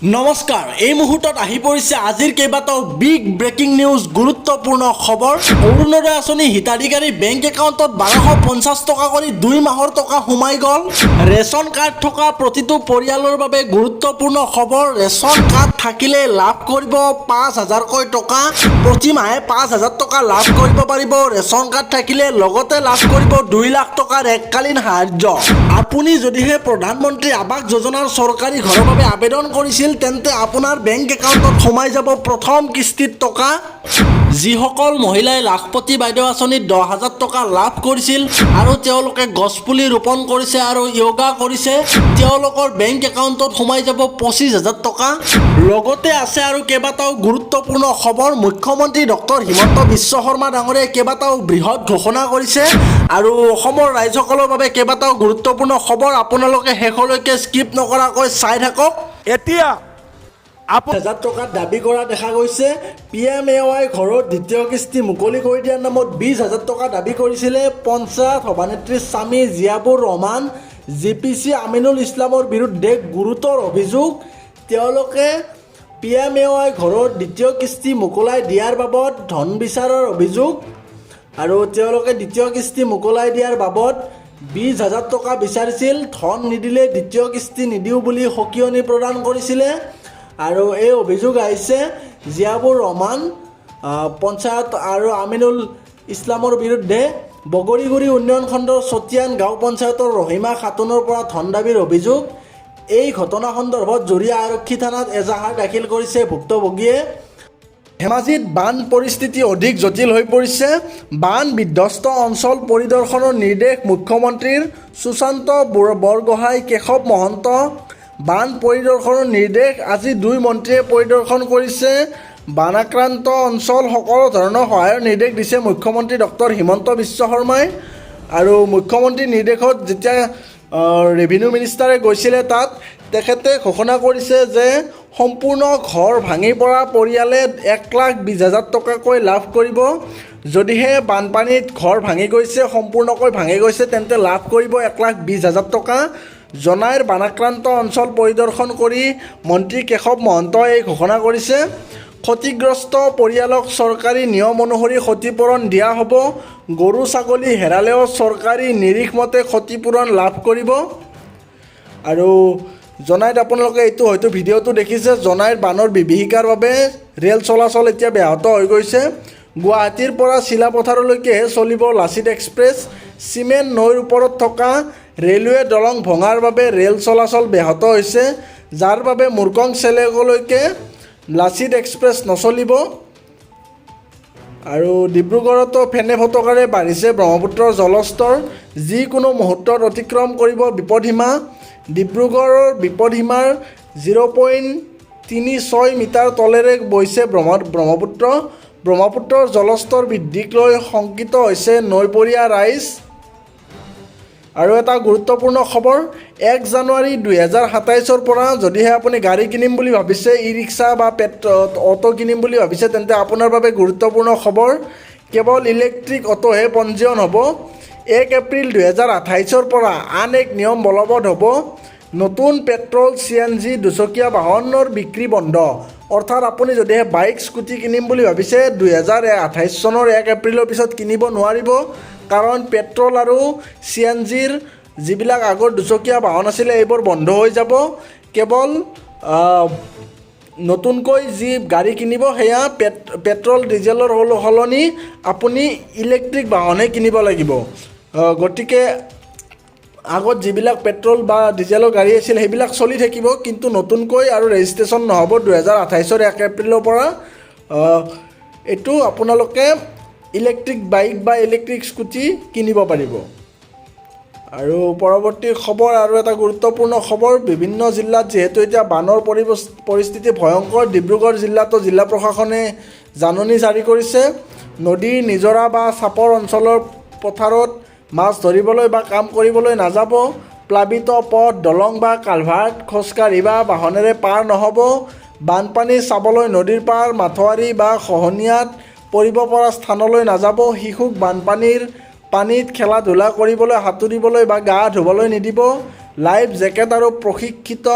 নমস্কাৰ, এই মুহূৰ্তত আহি পৰিছে আজিৰ কেইবাটাও বিগ ব্ৰেকিং নিউজ, গুৰুত্বপূৰ্ণ খবৰ। অৰুণোদয় আঁচনি হিতাধিকাৰী বেংক একাউণ্টত 1250 টকা কৰি 2 মাহৰ টকা সোমাই গ'ল। ৰেচন কাৰ্ড থকা প্ৰতিটো পৰিয়ালৰ বাবে গুৰুত্বপূৰ্ণ খবৰ। ৰেচন কাৰ্ড থাকিলে লাভ কৰিব 5000কৈ টকা। প্ৰতি মাহে 5000 টকা লাভ কৰিব পাৰিব ৰেচন কাৰ্ড থাকিলে। লগতে লাভ কৰিব 2 লাখ টকাৰ এককালীন সাহাৰ্য। আপুনি যদিহে প্ৰধানমন্ত্ৰী আৱাস যোজনাৰ চৰকাৰী ঘৰৰ বাবে আবেদন কৰিছিল, তেন্তে আপোনাৰ বেংক একাউণ্টত সোমাই যাব প্ৰথম কিস্তিত টকা। যিসকল মহিলাই লাখপতি বাইদেউ আঁচনিত 10,000 টকা লাভ কৰিছিল আৰু তেওঁলোকে গছপুলি ৰোপণ কৰিছে আৰু য়োগা কৰিছে, তেওঁলোকৰ বেংক একাউণ্টত সোমাই যাব 25,000 টকা। লগতে আছে আৰু কেইবাটাও গুৰুত্বপূৰ্ণ খবৰ। মুখ্যমন্ত্ৰী ডক্টৰ হিমন্ত বিশ্ব শৰ্মা ডাঙৰীয়াই কেইবাটাও বৃহৎ ঘোষণা কৰিছে আৰু অসমৰ ৰাইজসকলৰ বাবে কেইবাটাও গুৰুত্বপূৰ্ণ খবৰ। আপোনালোকে শেষলৈকে স্কিপ নকৰাকৈ চাই থাকক। এতিয়া হাজাৰ টকাত দাবী কৰা দেখা গৈছে। পিএমএৱাই ঘৰৰ দ্বিতীয় কিস্তি মুকলি কৰি দিয়াৰ নামত 20,000 টকা দাবী কৰিছিলে পঞ্চায়ত সভানেত্ৰীৰ স্বামী জিয়াবুৰ ৰহমান, জিপিচি আমিনুল ইছলামৰ বিৰুদ্ধে গুৰুতৰ অভিযোগ। তেওঁলোকে পিএমএৱাই ঘৰৰ দ্বিতীয় কিস্তি মোকলাই দিয়াৰ বাবদ ধন বিচাৰৰ অভিযোগ আৰু তেওঁলোকে দ্বিতীয় কিস্তি মোকলাই দিয়াৰ বাবদ 20,000 টকা বিচাৰিছিল। ধন নিদিলে দ্বিতীয় কিস্তি নিদিওঁ বুলি সকিয়নি প্ৰদান কৰিছিলে আৰু এই অভিযোগ আহিছে জিয়াবুৰ ৰহমান পঞ্চায়ত আৰু আমিনুল ইছলামৰ বিৰুদ্ধে। বগৰীগুৰি উন্নয়ন খণ্ডৰ চতিয়ান গাঁও পঞ্চায়তৰ ৰহিমা খাতুনৰ পৰা ধন দাবীৰ অভিযোগ। এই ঘটনা সন্দৰ্ভত জুৰীয়া আৰক্ষী থানাত এজাহাৰ দাখিল কৰিছে ভুক্তভোগীয়ে। ধেমাজিত বান পৰিস্থিতি অধিক জটিল হৈ পৰিছে। বান বিধ্বস্ত অঞ্চল পৰিদৰ্শনৰ নিৰ্দেশ মুখ্যমন্ত্ৰীৰ। সুশান্ত বৰগোহাঁই, কেশৱ মহন্ত বান পৰিদৰ্শনৰ নিৰ্দেশ। আজি দুই মন্ত্ৰীয়ে পৰিদৰ্শন কৰিছে বানাক্ৰান্ত অঞ্চল। সকলো ধৰণৰ সহায়ৰ নিৰ্দেশ দিছে মুখ্যমন্ত্ৰী ডক্টৰ হিমন্ত বিশ্ব শৰ্মাই। আৰু মুখ্যমন্ত্ৰীৰ নিৰ্দেশত যেতিয়া ৰেভিনিউ মিনিষ্টাৰে গৈছিলে তাত, তেখেতে ঘোষণা কৰিছে যে সম্পূৰ্ণ ঘৰ ভাঙি পৰা পৰিয়ালে 1,20,000 টকাকৈ লাভ কৰিব। যদিহে বানপানীত ঘৰ ভাঙি গৈছে, সম্পূৰ্ণকৈ ভাঙি গৈছে, তেন্তে লাভ কৰিব 1,20,000 টকা। জোনাইৰ বানাক্ৰান্ত অঞ্চল পৰিদৰ্শন কৰি মন্ত্ৰী কেশৱ মহন্তই এই ঘোষণা কৰিছে। ক্ষতিগ্ৰস্ত পৰিয়ালক চৰকাৰী নিয়ম অনুসৰি ক্ষতিপূৰণ দিয়া হ'ব। গৰু ছাগলী হেৰালেও চৰকাৰী নিৰিখ মতে ক্ষতিপূৰণ লাভ কৰিব। আৰু জোনাইত আপোনালোকে এইটো হয়তো ভিডিঅ'টো দেখিছে, জোনাইৰ বানৰ বিভীষিকাৰ বাবে ৰেল চলাচল এতিয়া ব্যাহত হৈ গৈছে। গুৱাহাটীৰ পৰা চিলাপথাৰলৈকেহে চলিব লাচিত এক্সপ্ৰেছ। চিমেন নৈৰ ওপৰত থকা ৰেলৱে দলং ভঙাৰ বাবে ৰেল চলাচল ব্যাহত হৈছে, যাৰ বাবে মুৰ্কংচেলেকলৈকে লাচিত এক্সপ্ৰেছ নচলিব। আৰু ডিব্ৰুগড়তো ফেনে ফটকাৰে বাঢ়িছে ব্ৰহ্মপুত্ৰৰ জলস্তৰ। যিকোনো মুহূৰ্তত অতিক্ৰম কৰিব বিপদসীমা। ডিব্ৰুগড়ৰ বিপদসীমাৰ 0.36 মিটাৰ তলেৰে বৈছে ব্ৰহ্মপুত্ৰ। ব্ৰহ্মপুত্ৰৰ জলস্তৰ বৃদ্ধিক লৈ শংকিত হৈছে নৈপৰীয়া ৰাইজ। আৰু এটা গুৰুত্বপূৰ্ণ খবৰ, 1 জানুৱাৰী 2027ৰ পৰা যদিহে আপুনি গাড়ী কিনিম বুলি ভাবিছে, ই ৰিক্সা বা অ'টো কিনিম বুলি ভাবিছে, তেন্তে আপোনাৰ বাবে গুৰুত্বপূৰ্ণ খবৰ। কেৱল ইলেক্ট্ৰিক অ'টোহে পঞ্জীয়ন হ'ব। 1 এপ্ৰিল 2028ৰ পৰা আন এক নিয়ম বলবৎ হ'ব। নতুন পেট্ৰল, চিএনজি দুচকীয়া বাহনৰ বিক্ৰী বন্ধ। অৰ্থাৎ আপুনি যদিহে বাইক, স্কুটি কিনিম বুলি ভাবিছে, 2028 চনৰ 1 এপ্ৰিলৰ পিছত কিনিব নোৱাৰিব। কাৰণ পেট্ৰল আৰু চিএনজিৰ যিবিলাক আগৰ দুচকীয়া বাহন আছিলে, এইবোৰ বন্ধ হৈ যাব। কেৱল নতুনকৈ যি গাড়ী কিনিব, সেয়া পেট্ৰল ডিজেলৰ সলনি আপুনি ইলেক্ট্ৰিক বাহনহে কিনিব লাগিব। গতিকে আগত যিবিলাক পেট্ৰল বা ডিজেলৰ গাড়ী আছিল, সেইবিলাক চলি থাকিব, কিন্তু নতুনকৈ আৰু ৰেজিষ্ট্ৰেশ্যন নহ'ব 2028ৰ 1 এপ্ৰিলৰ পৰা। এইটো আপোনালোকে ইলেক্ট্ৰিক বাইক বা ইলেক্ট্ৰিক স্কুটি কিনিব পাৰিব। আৰু পৰৱৰ্তী খবৰ আৰু এটা গুৰুত্বপূৰ্ণ খবৰ, বিভিন্ন জিলাত যিহেতু এতিয়া বানৰ পৰিস্থিতি ভয়ংকৰ, ডিব্ৰুগড় জিলাতো জিলা প্ৰশাসনে জাননী জাৰি কৰিছে। নদী, নিজৰা বা চাপৰ অঞ্চলৰ পথাৰত মাছ ধৰিবলৈ বা কাম কৰিবলৈ নাযাব। প্লাবিত পথ, দলং বা কালভাৰ্ট খোজকাঢ়ি বা বাহনেৰে পাৰ নহ'ব। বানপানী চাবলৈ নদীৰ পাৰ, মাথাউৰি বা খহনীয়াত পৰিব পৰা স্থানলৈ নাযাব। শিশুক বানপানীৰ পানীত খেলা ধূলা কৰিবলৈ, সাঁতুৰিবলৈ বা গা ধুবলৈ নিদিব। লাইফ জেকেট আৰু প্ৰশিক্ষিত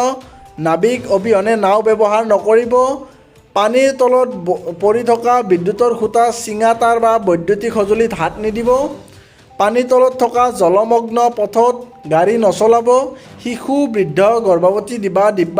নাবিক অবিহনে নাও ব্যৱহাৰ নকৰিব। পানীৰ তলত পৰি থকা বিদ্যুতৰ খুঁটা, ছিঙা তাঁৰ বা বৈদ্যুতিক সঁজুলিত হাত নিদিব। পানীৰ তলত থকা জলমগ্ন পথত গাড়ী নচলাব। শিশু, বৃদ্ধ, গৰ্ভৱতী বা দিব্যাংগ